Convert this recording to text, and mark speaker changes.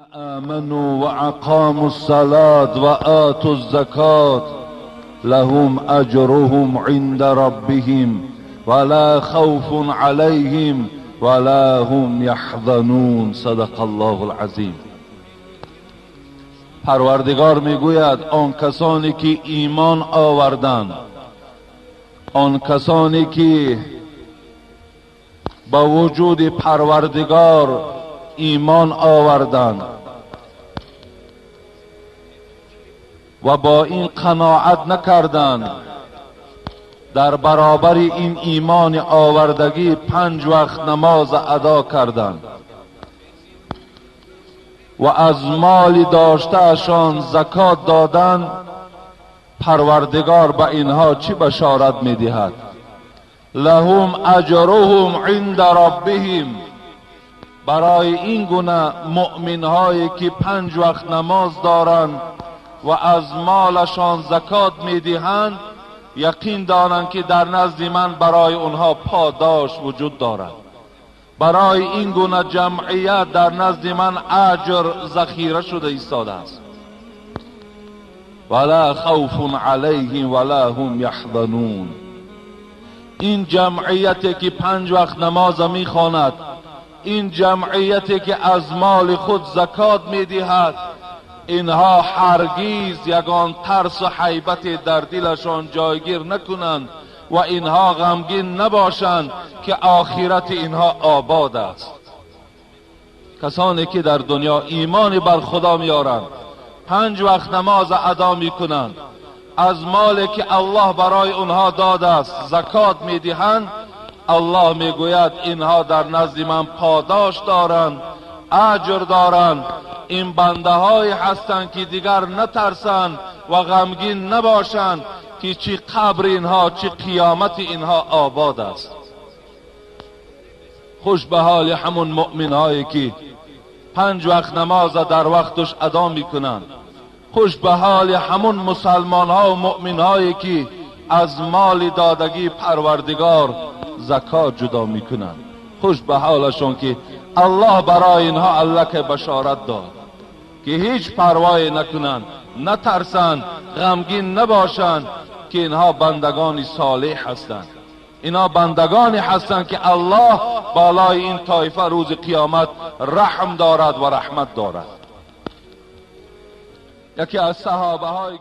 Speaker 1: آمنوا وأقاموا الصلاة وآتوا الزكاة لهم أجرهم عند ربهم ولا خوف عليهم ولا هم يحزنون. صدق الله العظیم. پروردگار میگوید آن کسانی که ایمان آوردند، آن کسانی که با وجود پروردگار ایمان آوردند و با این قناعت نکردند، در برابر این ایمان آوردگی 5 وقت نماز ادا کردند و از مال داشته‌شان زکات دادند، پروردگار به اینها چی بشارت میدهد؟ لهم اجرهم عند ربهم. برای این گونه مؤمن هایی که 5 وقت نماز دارند و از مالشان زکات میدهند، یقین دانند که در نزد من برای آنها پاداش وجود دارد. برای این گونه جمعیت در نزد من اجر ذخیره شده ایستاده است. ولا خوف علیهم ولا هم یحزنون. این جمعیتی که 5 وقت نماز میخواند، این جمعیتی که از مال خود زکات میدهد، اینها هرگیز یگان ترس و حیبت در دلشان جایگیر نکنند و اینها غمگین نباشند که آخرت اینها آباد است. کسانی که در دنیا ایمان بر خدا میارند، 5 وقت نماز ادا میکنند، از مالی که الله برای اونها داده است زکات میدهند، الله میگوید اینها در نزد من پاداش دارند، اجر دارند. این بنده های هستند که دیگر نترسند و غمگین نباشند که چی قبر اینها، چی قیامت اینها آباد است. خوش به حال همون مؤمن هایی که 5 وقت نماز در وقتش ادا میکنند. خوش به حال همون مسلمان ها و مؤمن هایی که از مال دادگی پروردگار زکات جدا میکنند. خوش به حالشون که الله برای اینها الله که بشارت داد که هیچ پروای نکنند، نترسند، غمگین نباشند که اینها بندگان صالح هستند. اینها بندگانی هستند که الله بالای این طایفه روز قیامت رحم دارد و رحمت دارد. یکی از صحابه های